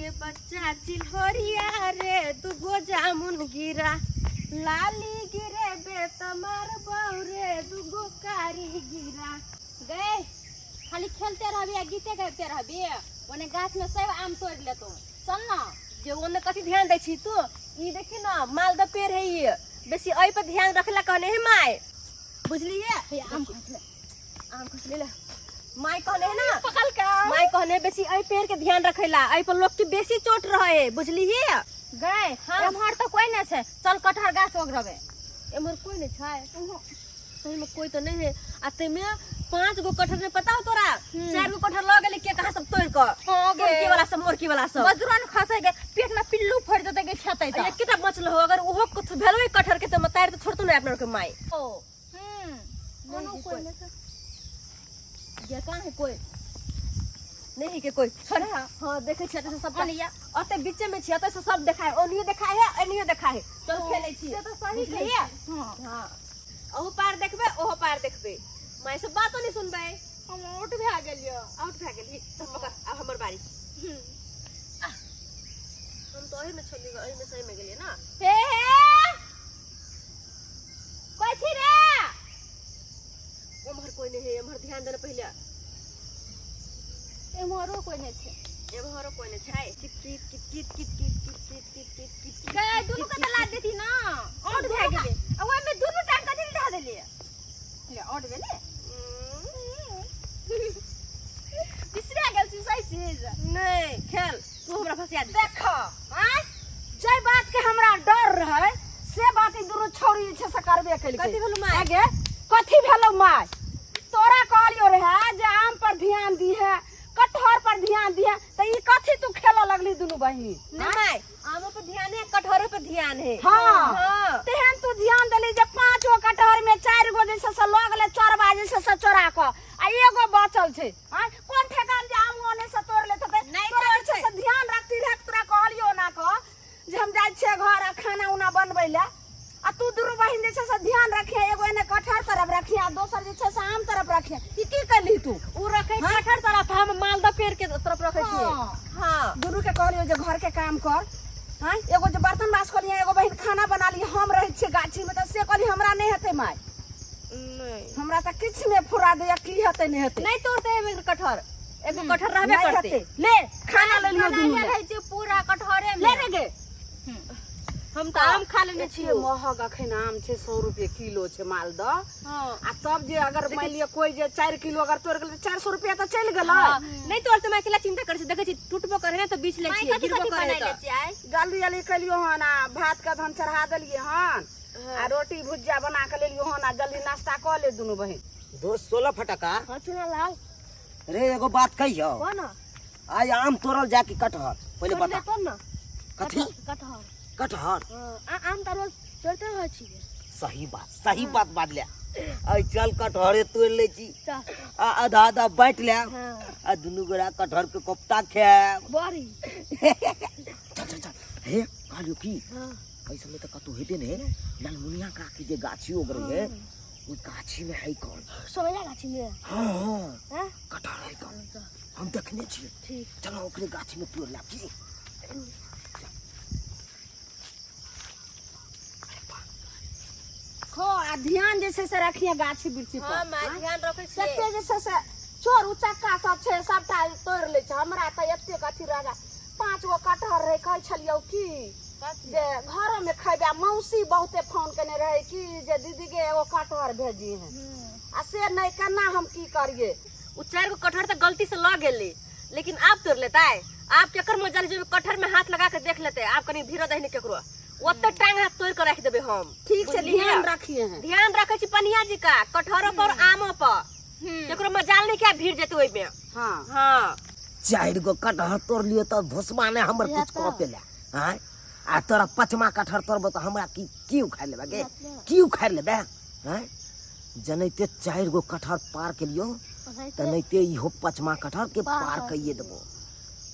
गे बच्चा चिल्होरिया रे दुगो जामुन गिरा लाली गिरे बे तमार बऊ रे दुगो कारी गिरा। गए खाली खेलते रहबी आ गीते गाबिते रहबी, ओने गाछ में सब आम तोड़ लेतो। चल ना। जे ओने कथी ध्यान दै छी तू? ई देखी ना मालदह पेड़ है, ई बेसी एहि पर ध्यान रखला कहने है माय, बुझलिए? हे आम खसले, आम खसले ले माय कहने है ना, पकड़ के माय कहने है बेसी एहि पेड़ के ध्यान रखेला, एहि पर लोग के बेसी चोट रहे है, बुझलिए? गए। हाँ। एम्हर तो कोई नहीं छै, चल कटहर गाछ ओगरबे। एम्हर कोई नहीं छै, सही में कोई तो नहीं है। आ तेमे 5 गो कटहर में पता हो तोरा 4 गो कटहर लग गेलै के कहाँ सब तोड़ के। हाँ गे। मुर्गी वाला सब, मुर्गी वाला सब बजरन खसे के पेट में पिल्लू फट जते के खेतै आ त। एकेटा बचल हो, अगर ओहो कुछ भेलो कटहर के तो मतार तो छोड़तो नहीं अपना के माय। ओ कोनो नहीं, कोई कोई। नहीं छै। ये कहाँ है? कोई नहीं है के कोई छोड़। हाँ देखे छियै एतऽ से सबटा। ओनिया। ओते बीचे में छियै, एतऽ से सब देखाय, ओनियो देखाय है एनियो देखाय है। चल खेलै छी। से तो सही बुझलियै? कहै हां। हाँ ओहो पार देखबै ओहो पार देखबै, माय सब बातो नहीं सुनबै। हम आउट भए गेलियो। आउट भए गेली? चल पकड़, आब हमर बारी। आह, हम तो ओही में छलियै, ओही में सही में गेलियै ना। हे हे कोई छी रे? उम्हर कोई नहीं है, एम्हर ध्यान देना पहिले। एम्हरो कोई नहीं छै। एम्हरो कोई नहीं छै। कित कित कित कित कित कित कित कित कित कित कित। गए दुनू के तऽ लाद देती ना, आउट भए गेलै। आ ओहिमे दुनू टांग कथी लए धऽ देलियै? ले आउट भेलै। बिसरा गेल छी सही चीज। नहीं खेल, तू हमरा फसिया दे। देख आँय, जाहि बात के हमरा डर रहे से बात ई दुनू छौड़ी जे छै से करबे केलकै। कथी भेलौ माय? आगे कथी भेलौ माय? तोरा कहलियो रहे जे आम पर ध्यान दीहे, कटहर पर ध्यान दीहे, तऽ ई कथी तू खेलऽ लगली दुनू बहिन? नहीं माय, आमो पर ध्यान है कटहरो पर ध्यान है। हाँ। हाँ। तेहन तू ध्यान देली जे 5 गो कटहर में 4 गो जे छै से लऽ गेलै चोरबा जे छै से चोरा कऽ, आ एगो बचल छै। आँय, कोन ठेकान जे आम ओने से तोड़ लेत हेतै? नहि तोरा जे छै तोड़तै। से ध्यान रखती रहे। तोरा कहलियो ना कऽ जे हम जाइ छियै घर आ खाना उना बनबै लए, आ तू दुनू बहिन जे छै से ध्यान रखिहे, एगो एने कटहर तरफ रखिहे आ दोसर जे छै से आम तरफ रखिहे। ई की कैलही तू? उ रखै कटहर तरफ, हम मालदह पेड़ के तरफ रखै छियै। हाँ। हाँ। दुनू के कहलियो जे घर के काम कर, हाँ एगो जे बर्तन बास कलिहे, एगो बहिन खाना बना ली, हम रहै छियै गाछी में, तऽ से कहली हमरा नहि हेतै माय। नहीं। हमरा तऽ किछु नहि फुरा दैया, की हेतै नहि हेतै। नहीं तोड़ते एगो कटहर, एगो कटहर रहबे नहि करतै। हेतै। ले खाना ले लियो दुनू बनायल ले। रहै छै पूरा कटहरे ले में। रे गे। हम तऽ आम खा लेने एते छियै। महग अखन आम छै, 100 रुपए किलो छै मालदह। हाँ। आ तब जे अगर मान लिअ कोई जे 4 किलो अगर तोड़ गेलै तऽ 400 रुपया तऽ चलि गेलै। हाँ, नहीं तोड़ते मैं अकेला चिंता करै छी, देखै छी टूटबो करे ने तऽ बीछ लै माय छियै, कथी गिरबो कथी करे बनाइले तऽ। छियै आइ? जल्दी जल्दी केलियो हन आ भात के धन चढ़ा देलियै हन आ रोटी भुजिया बना के लेलियो हन, आ जल्दी नाश्ता कऽ ले दुनू बहिन। दोस्त 16 फटका। हाँ चुना लाल। रे एगो बात कहियो। कह ना। आइ आम तोड़ल जा कि कटहर? पहिले बता। कटहर ना। कथी? कटहर। कटहर? हाँ, आम तऽ रोज तोड़ते रहै छियै। सही बात, सही बात बाजले। आइ चल कटहरे तोड़ लै छी। चल। आ आधा आधा बाँटि लेब। हाँ। आ दुनू गोरा कटहर के कोफ्ता खायब। बड़ी। चल चल चल। हे कहलियो की? हाँ। एहि समय तऽ कतौ हेतै ने, ललमुनिया काकी जे गाछी ओगरै है, ओहि गाछी में है कौन? सोमैया गाछी में? हाँ, हाँ। हाँ? कटहर है कौन? हम देखने छियै। ठीक। चलो ओकरे गाछी में तोड़ लाब की? खो आ ध्यान जे छै से रखिए गाछी वृक्षी पर। हाँ, माय ध्यान रखै छियै। कते जे छै से चोर उचक्का सब छै, सबटा तोड़ि लै छै। हमरा तऽ एतेक अथी रह 5 गो कटहर रहै, कहै छलियौ की जे घरो में खैबे। आ मौसी बहुते फोन केने रहै की जे दीदी गे एगो कटहर भेजी है, आ से नहि केना हम की करियै। उ 4 गो कटहर तऽ गलती से लऽ गेलै, लेकिन आब तोड़ लेतै? आब केकर मजा जे कटहर में हाथ लगा के देख लेतै? आब कनी धीरे दही केकरो ओते टांग हाथ तोड़ के राखि देबै हम। ठीक छै, बुझलियै? ध्यान रखिए हैं। ध्यान रखै छी पनिया जी का कटहरो पर आमो पर, केकरो मजाल नहीं क्या भीड़ जेतै ओहिमे। हाँ। हाँ। 4 गो कटहर तोड़ लियो तऽ भुसबा ने हमर कुछ कऽ पेला। आँय, आ तोरा 5वां कटहर तोड़बो तऽ हमरा की की उखाड़ि लेबे गे? की उखाड़ि लेबे? आँय, जनैते 4 गो कटहर पार केलियो तनैते इहो 5वां कटहर के पार कइए देबो।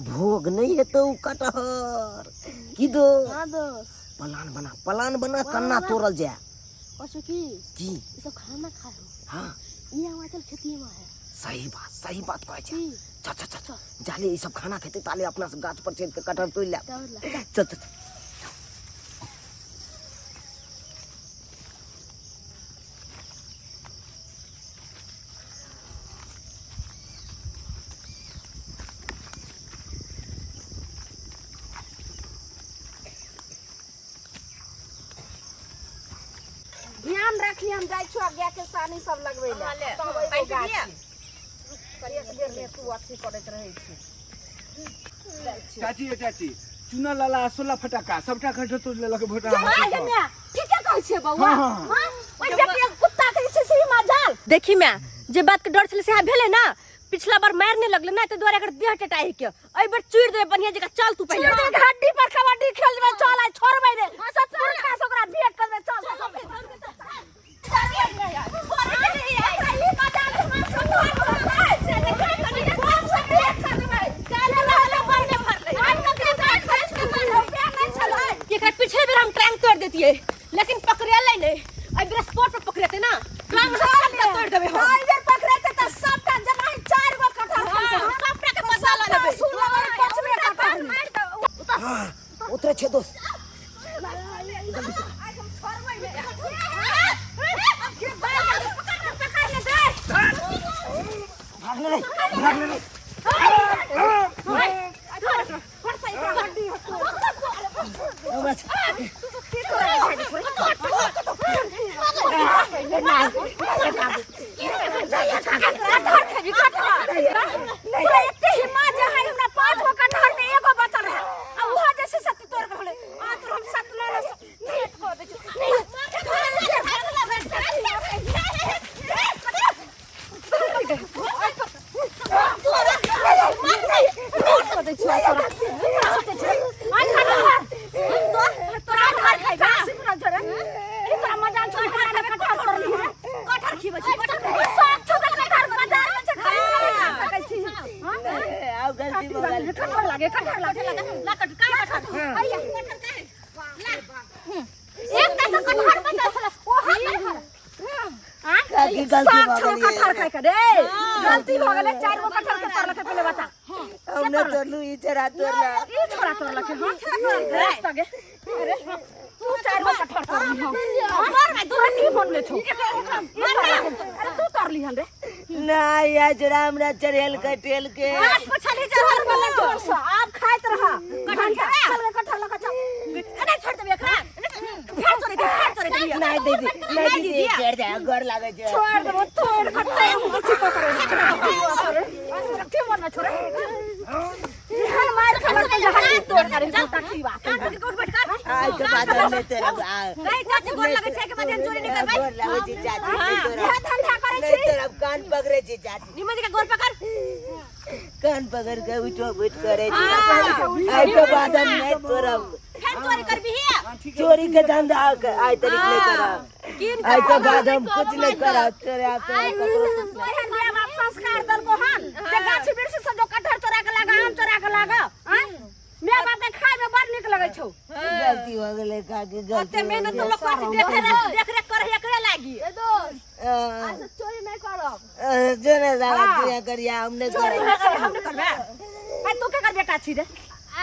भोग नहीं हेतौ उ कटहर। की दो? हाँ दोस्त। प्लान बना, प्लान बना, कन्ना तोड़ल जाए। कहै की? की? ई सब खाना खाए हो। हाँ। ई हम आजकल खेती में है। सही बात, सही बात कहै छै। की? चल चल चल जाले ई सब खाना खेते ताले अपना सब गाछ पर चढ़ के कटहर तोड़ ले। चल चल। ध्यान रखी, हम जाइ छौ गाय के सानी सब लगबै हाँ, लए। ले। तब अयबो पानि पी लिअ। गाछी। एक बेर ने तू अथी करैत रहै छी। चाची, ये चाची, चूना लाला सोला फटाका सबटा कटहर तोड़ लेलक भोटा। गे माय, ठीके कहै छियै बौआ। हाँ, हाँ, हाँ। हाँ, ओहि बेटी कुत्ता के जे छै से मजाल। देखी माय, जे बात के डर छलै सएह भेलै ना। पिछला बार मार नहीं लगले ना, ताहि दुआरे एकर देह टटाई के एहि बेर चूर देबै बढ़िया जकाँ। चल तू पहिले। चूर देबै, हड्डी पर कबड्डी खेल देबै। चल, आइ छोड़बै रे सब पुरखा से, ओकरा भेंट करबै। चल चल। एकरा पिछले बेर हम ट्रैंक तोड़ देतियै, लेकिन पकड़ेलै नहि। एहि बेर स्पॉट पर पकड़ेतै ना, ट्रैंक सबटा तोड़ देबै हम। एहि बेर पकड़ेतै तऽ सबटा जेनाहि चारि गो कटहर हाँ, सबटा के बदला लऽ लेबै। सुन लेबै पचमे कटहर। हाँ, उतरे छे दोस्त। भाग ले, भाग ले। तोरा एते हिम्मत जे है? हमरा पाँच गो कटहर में एगो बचल रहे आ उहो जे छै से तू तोड़ के होले। आ तोर हम सत लऽ ले भेंट कऽ दै छियौ। तोरा मजाल छौ, कटहर तोड़ली है? कटहर खिबै छी, कटहर। शौक छौ तऽ कटहर बाजार में छै, खरीद के खा सकै छी। हाँ? आब गलती भऽ गेल। कटहर लागे, कटहर लागे। ला कटहर, का कटहर? हैया। एकटा तऽ कटहर बचल छलै, ओहो कटहर। काकी, गलती शौक भऽ छौ गेल। कटहर खाय के रे? गलती भऽ गेलै। चारि गो कटहर के तोड़लकै, पहिले बता। हम नहि तोड़लू, ई चोरा तोड़ला। ई छोड़ा तोड़लकै? हां रे, तगे अरे तू चारि गो कटहर तोड़ली हन? हां, तोरा की मन में छौ? ई तोड़लकै। अरे तू तोड़ली हन रे? नहीं, या चोरा हमरा चढ़ेल के टेल के। गाछ पर छली चोर चढ़ल वाला जोर से आब खाइत रह। कटहर घंटा चल रे, कटहर लऽ कऽ चल। अरे छोड़ देबै एकरा, फेर चोरै दे, फेर चोरै दे। नहीं दीदी, नहीं दीदी, चढ़ जाए, गोर लागे छै। छोड़ देबो, तोड़ के टाइम किछु तो करे की मन में छोड़े? एहन मार खेलक तऽ हड्डी तोड़ करे टटी बात। कान पकड़ के उठ बैठ कर। आज के बाद हम नहीं तोड़ब। नहीं चाची, गोर लगै छै के बाद हम चोरी नहीं करबै। गोर लागे छै चाची, नहीं तोड़ब। इएह धंधा करै नहीं छी। तोड़ब, कान पकड़े छी चाची। निमन के गोर पकड़। कान पकड़ के उठो बैठ करे छी। आज के बाद हम नहीं तोड़ब। फेर चोरी करबी ही? चोरी के धंधा आइ तरीक नहीं करब। किन आज के बाद हम कुछ नहीं करब। चोरा तोरा ककरो कुछ नहीं। ओहन माय बाप संस्कार देलको हन जे गाछ वृक्ष से जो कटहर चोरा के लागा, आम चोरा के लागा? आँय, माय बाप के खाय में बड़ नीक लगै छौ। गलती हो गेलै काकी, गलती। ओते मेहनत तो लोग करै छै, देखे रेख देख रेख करे एकरे लागी। ए दोस्त, अ, आज से चोरी नहीं करब। जो ने साला दुनिया करिया, हम नहीं चोरी करब। नहि करे, हम नहि करबै। आइ तू केकर बेटा छी रे?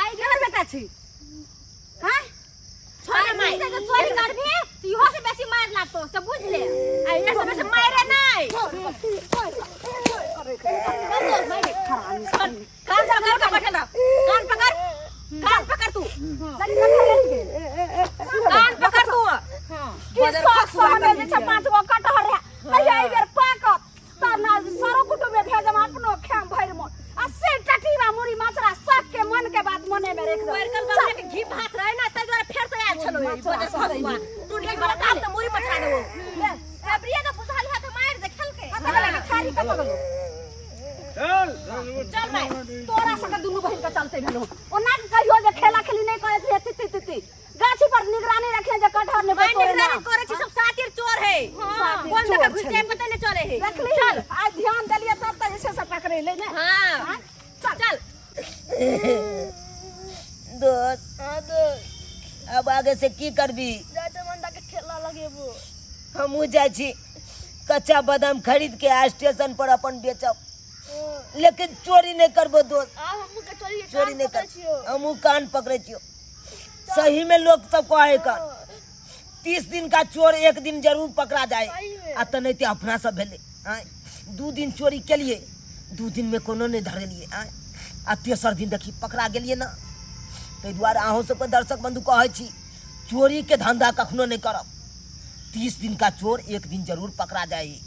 आइ केकर बेटा छी? हाँ। छोड़ माई। से चोरी करबी तऽ इहो से बेसी मार लागतो, से बुझ ले। आ ये सब से मारे नहीं। कान पकड़ के बैठल रह। कान पकड़, कान पकड़ तू, कान पकड़ तू। की शौक से हमे जे छै पाँच गो कटहर रहे, कहिया एहि बेर पाकत तऽ ना सरो कुटुम्ब में भेजम, अपनो खाम भरि मोन। आ से टटीवा मुड़ी मचरा शौक के मन के बात मने में रख दे। परकल बाबा के घी भात रहे ना, ताहि दुआरे फेर से आयल छलो ई बजर फसुआ। तू नहीं बड़ा काम तऽ मुड़ी मचरा देबो। अबरिया के बुझल है तऽ मारि दे खेलके। कतऽ गेलै थारी? कतऽ गेलौ? चल। चल माई। तोरा सबके दुनू बहिन के चलते भेलो। ओना के कहियो जे खेला खेली नहीं करैत रहे। तिति तिति गाछी पर निगरानी रखे जे कटहर ने माई, तोड़े ना। निगरानी करे छी, सब सातिर चोर है। सातिर कोन चोर जगह घुस छलै। जाए पता नहीं चले है। देखली, चल, आज ध्यान देलिए तब तऽ जे छै से पकड़ेलै ने। हाँ, चल चल। दोस्त, अब आगे से की करबी? के ठेला लगेबो। हमहूँ जाइ छी, कच्चा बादाम खरीद के आ स्टेशन पर अपन बेचब। लेकिन चोरी नहीं करबो दोस्त। आब हमहूँ के चोरी के चोरी कान नहीं पकड़ै कर छियौ। हमहूँ कान पकड़े छियो। सही में लोग सब कहे कर 30 दिन का चोर एक दिन जरूर पकड़ा जाए। सही में। आ तऽ नहीं ते अपना सब भेलै आँय, 2 दिन चोरी केलिए, 2 दिन में कोनो नहीं धरेलिए आँय, आ तेसर दिन देखी पकड़ा गेलिए ना। ताहि दुआरे अहूँ सबके दर्शक बंधु कहै छी चोरी के धंधा कखनो नहीं करब। 30 दिन का चोर एक दिन जरूर पकड़ा जाए।